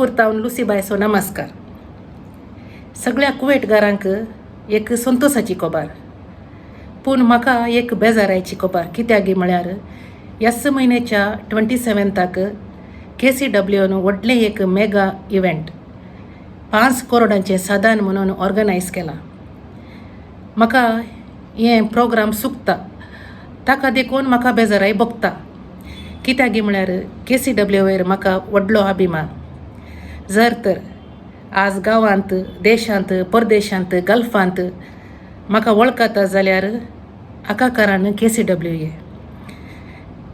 जोधपूर लुसीबायचो नमस्कार. सगळ्या कुवेटगारांक एक संतोसाची खबर, पूण म्हाका एक बेजारायची खबर. कित्याक म्हळ्यार ह्याच म्हयन्याच्या 27थाक केसीडब्ल्यून व्हडलें एक मेगा इव्हेंट 5 करोडांचें साधन म्हणून ऑर्गनायज केलां. म्हाका हें प्रोग्राम चुकता, ताका देखून म्हाका बेजाराय भोगता. कित्याक म्हळ्यार केसीडब्ल्यू वयर म्हाका व्हडलो अभिमान. जर तर आज गांवांत, देशांत, परदेशांत, गल्फांत म्हाका वळखता जाल्यार हाका कारण केसीडब्ल्यू ए.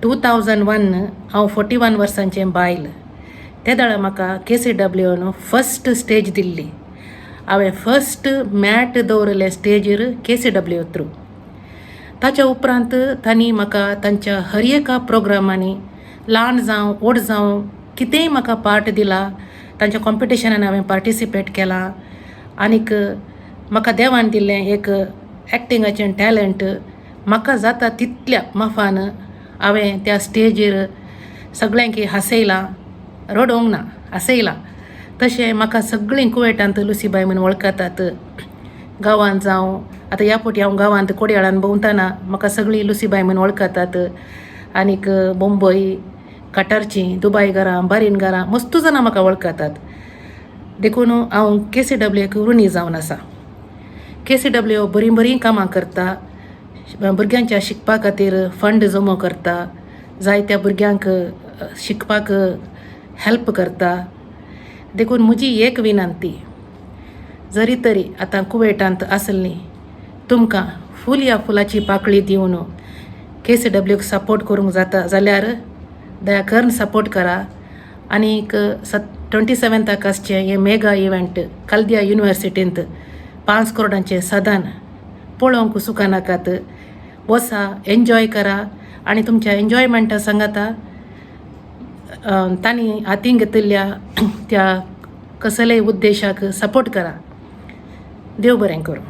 2001, हांव 41 वर्सांचें बायल, ते वेळार म्हाका केसीडब्ल्यून फस्ट स्टेज दिल्ली. हांवें फस्ट मॅट दवरिल्लें स्टेजीर केसीडब्ल्यू थ्रू. ताच्या उपरांत तांणी म्हाका तांच्या हर एका प्रोग्रामांनी, ल्हान जावं व्हड जावं, कितेंय म्हाका पार्ट दिला. तांच्या कॉम्पिटिशनान हांवें पार्टिसिपेट केलां. आनीक म्हाका देवान दिल्लें एक एक्टिंगाचें टॅलंट म्हाका जाता तितल्या माफान हांवें त्या स्टेजीर सगळ्यांक हांसयलां. रडोवंक ना, हांसयलां. तशें म्हाका सगळीं कुवेटांत लुसीबाय म्हूण वळखतात. गांवांत जावं, आतां ह्या फावटी हांव गांवांत कोडयाळान भोंवतना म्हाका सगळीं लुसीबाय म्हूण वळखतात. आनीक मुंबय, कटारचीं, दुबायगारां, बारीनगारां, मस्तू जाणां म्हाका वळखतात. देखून हांव केसीडब्ल्यूक ऋणी जावन आसा. केसीडब्ल्यू बरीं बरीं कामां करता. भुरग्यांच्या शिकपा खातीर फंड जमो करता, जायत्या भुरग्यांक शिकपाक हेल्प करता. देखून म्हजी एक विनंती, जरी तरी आतां कुवेटांत आसलीं, तुमकां फूल या फुलाची पाकळी दिवन केसीडब्ल्यूक सपोर्ट करूंक जाता जाल्यार दया करून सपोर्ट करा. आनीक 27थाक आसचें हें मेगा इव्हेंट खलदिया युनिवर्सिटींत 5 करोडांचें सदन पळोवंक चुकनाकात. वसा, एन्जॉय करा आनी तुमच्या एन्जॉयमेंटा सांगाता तांणी हातीन घेतिल्ल्या त्या कसलेय उद्देशाक सपोर्ट करा. देव बरें करूं.